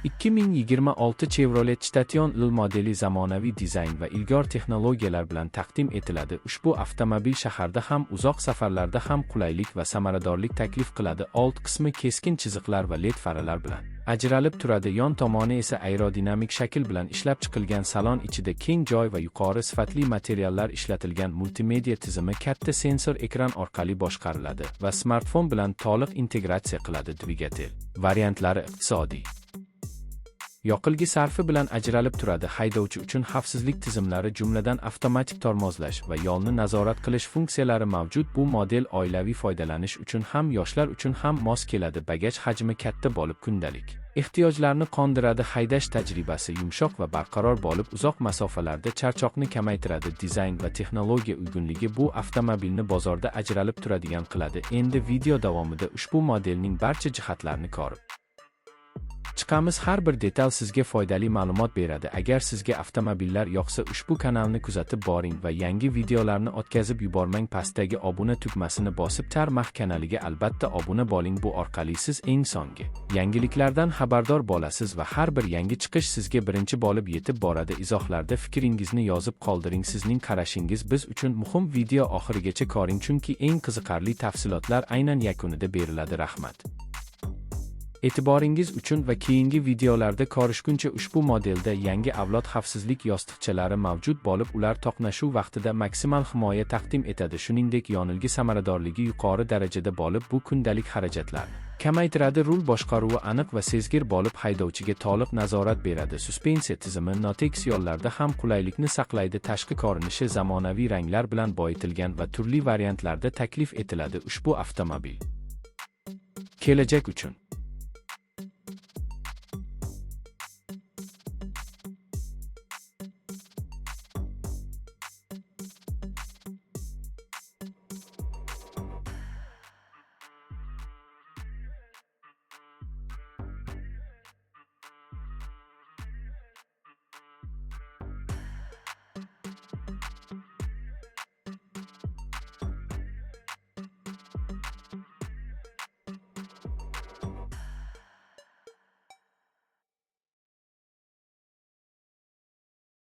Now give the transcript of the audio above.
2026 Chevrolet Station L modeli zamonaviy dizayn va ilg'or texnologiyalar bilan taqdim etiladi. Ushbu avtomobil shaharda ham, uzoq safarlarda ham qulaylik va samaradorlik taklif qiladi. Old qismi keskin chiziqlar va LED faralar bilan ajralib turadi, yon tomoni esa aerodinamik shakl bilan ishlab chiqilgan. Salon ichida keng joy va yuqori sifatli materiallar ishlatilgan. Multimedia tizimi katta sensor ekran orqali boshqariladi va smartfon bilan to'liq integratsiya qiladi. Dvigatel variantlari iqtisodiy yoqilgi sarfi bilan ajralib turadi. Haydovchi uchun xavfsizlik tizimlari, jumladan avtomatik tormozlash va yo'lni nazorat qilish funksiyalari mavjud. Bu model oilaviy foydalanish uchun ham, yoshlar uchun ham mos keladi. Bagaj hajmi katta bo'lib, kundalik ehtiyojlarni qondiradi. Haydash tajribasi yumshoq va barqaror bo'lib, uzoq masofalarda charchoqni kamaytiradi. Dizayn va texnologiya uyg'unligi bu avtomobilni bozorda ajralib turadigan qiladi. Endi video davomida ushbu modelning barcha jihatlarini ko'rib chiqamiz. Har bir detal sizga foydali ma'lumot beradi. Agar sizga avtomobillar yoqsa, ushbu kanalni kuzatib boring va yangi videolarni o'tkazib yubormang. Pastdagi obuna tugmasini bosib, Tarmax kanaliga albatta obuna bo'ling. Bu orqali siz eng so'nggi yangiliklardan xabardor bo'lasiz va har bir yangi chiqish sizga birinchi bo'lib yetib boradi. Izohlarda fikringizni yozib qoldiring, sizning qarashingiz biz uchun muhim. Video oxirigacha ko'ring, chunki eng qiziqarli tafsilotlar aynan yakunida beriladi. Rahmat e'tiboringiz uchun va keyingi videolarda ko'rishguncha. Ushbu modelda yangi avlod xavfsizlik yostiqchalari mavjud bo'lib, ular to'qnashuv vaqtida maksimal himoya taqdim etadi. Shuningdek, yonilgi samaradorligi yuqori darajada bo'lib, bu kundalik xarajatlarni kamaytiradi. Rul boshqaruvi aniq va sezgir bo'lib, haydovchiga to'liq nazorat beradi. Suspensiya tizimi notekis yo'llarda ham qulaylikni saqlaydi. Tashqi ko'rinishi zamonaviy ranglar bilan boyitilgan va turli variantlarda taklif etiladi. Ushbu avtomobil kelajak uchun.